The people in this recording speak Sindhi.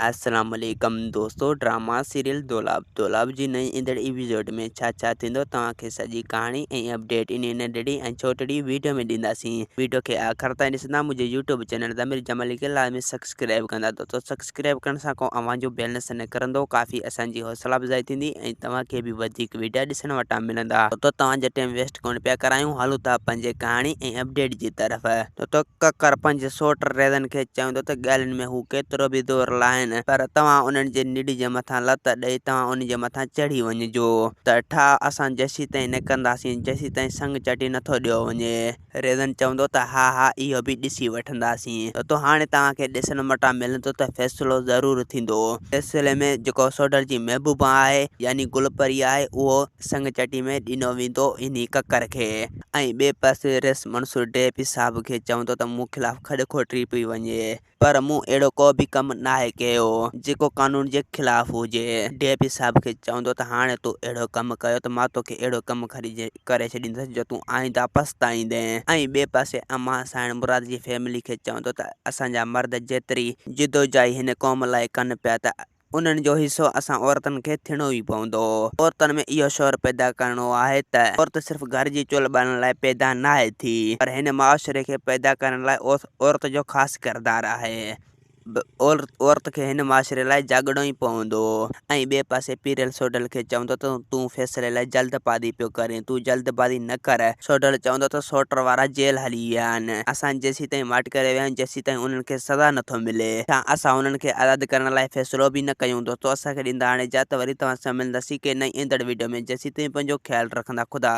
السلام عليڪم دوستو ڊراما سيريل دولاب دولاب جي نئين ايندڙ ايپيسوڊ ۾ ڇا ڇا ٿيندو توهان کي سڄي ڪهاڻي ۽ اپڊيٽ انهي ننڍڙي ۽ ڇوٽڙي ويڊيو ۾ ڏينداسين ويڊيو کي آخر تائين ڏسندا منهنجي يوٽيوب چينل ضمير جمالي کي لازمي سبسڪرائب ڪندا دوستو سبسڪرائب ڪرڻ سان ڪو اوهان جو بيلنس نه ڪرندو ڪافي اسان جي حوصلا افزائي ٿيندي ۽ توهان کي به وڌيڪ ويڊيا ڏسڻ وٽان ملندا دوستو توهان جو ٽيم ويسٽ ڪونه پيا ڪرايون هلون ٿا پنهنجي ڪهاڻي ۽ اپڊيٽ جي طرف دوستو ڪڪر پنهنجي سوٽ ريزن کي چوندو ته ڳالهين ۾ هو ڪيترو به زور لاهين پر توهان انهن جي نڙي جي مٿان لت ڏئي توهان انهن جي مٿان چڙهي وڃجو ته ٺاهه اسان جيسيتائين نه ڪنداسين جيسيتائين سڱ چٽي نٿو ڏيو وڃي. ريزن چوندو ته ها ها اهو به ڏسي وٺنداسين. ته هاڻي توهان کي ڏسڻ وٽان ملندو ته فيصلو ضرور ٿيندو. فيصلي ۾ جيڪو سوڍل جي محبوبا آهي يعني گل پري آهي اهو سڱ چٽي ۾ ڏنو ويندو انهي ڪڪر کي ۽ ٻئي پاسي رئيس منصور ڊي پي صاحب کي چوندو ته مون خلاف کڏ کوٽي پئي وڃي پر مون اهڙو ڪو به ڪم ناهي ڪيو جيڪو قانون جي خلاف هجي. ڊي پي صاحب کي چوندو ته هاڻي تو اهڙو ڪم ڪيو ته مان توکي اهڙو ڪم ڪري ڇڏيندس جو تون آئنده پڇتائيندين ۽ ٻئي پاسي امان سائڻ مراد جي فيملي کي چوندو ته اسان جا مرد جيتري جدوجاهي هن قوم لاء ڪن پيا ته انهن جو حصو اسان عورتن کي ٿيڻو ئي پوندو. عورتن ۾ اهو شعور پيدا ڪرڻو آهي ته عورت صرف گهر جي چولهه ٻارڻ لاء پيدا ناهي ٿي پر هن معاشري کي پيدا ڪرڻ لاء عورت جو خاص ڪردار آهي. عورت کي هن معاشري لاء جاڳڻو ئي پوندو. ۽ ٻئي پاسي پيرل سوڍل کي چوندو ته تون فيصلي لاء جلد بازي پيو ڪرين، تون جلد بازي نه ڪر. سوڍل چوندو ته سوٽر وارا جيل هلي ويا آهن. اسان جيسيتائين ماٺ ڪري ويا آهيون جيسيتائين انهن کي سزا نٿو ملي. ڇا اسان انهن کي آزاد ڪرڻ لاء فيصلو به نه ڪيون. دوستو اسان کي ڏيندا هاڻي اجازت وري توهان سان ملنداسين ڪنهن نئين ايندڙ وڊيو ۾ جيسيتائين پنهنجو خيال رکندا خدا.